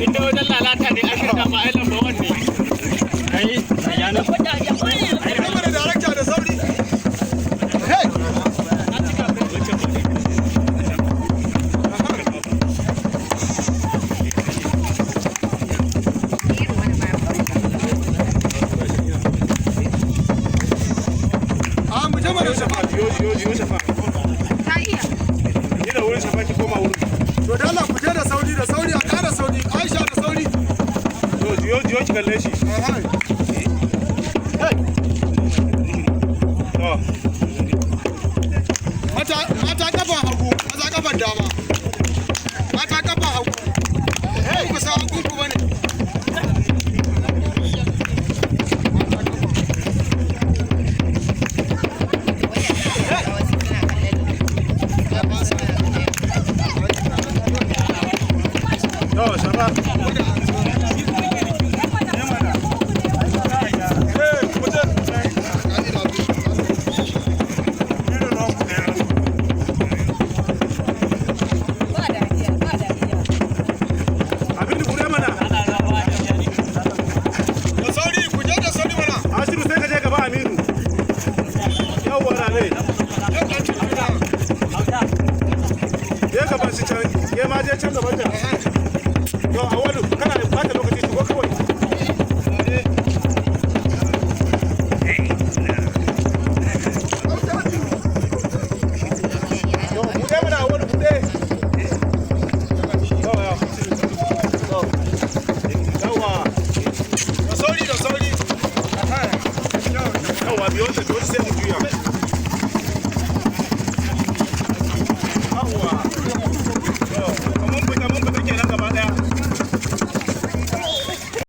Inda wajen lalata ne aka dama ai lamba wanne. Ai, yana. Mana darakta da sauri. Hey! A mu je mana shafa. Yo yo yo, shafa. Ta iya. Ni da wurin shafa, ki koma wurin. To da Allah ku je da sauri, da sauri, a ƙara sauri. Aisha, da sauri. Yo yo yo, ki kalle shi. Hey. To. Mata, mata kafan hagu, maza kafan dama. Mata kafan hagu. Ku sa hagu ku bane. Wasu suna kallon. To, shafa. Eh, ku je. Ba dariya, ba dariya. Abin da kure mana. Da sauri, ku je da sauri mana. Ashiru, sai ka je gaba Aminu. Yawwa, Rane. Yau ɗan cikin. Je gaban shi can. Ke ma je can gaban ta. To, Awalu, kana da bata lokaci, shigo kawai. To, buɗe mana, Awalu, buɗe. Yawa, yawa. To. Yawa. Da sauri, da sauri. Yawa, biyo ta, biyo ta, sai mu juya.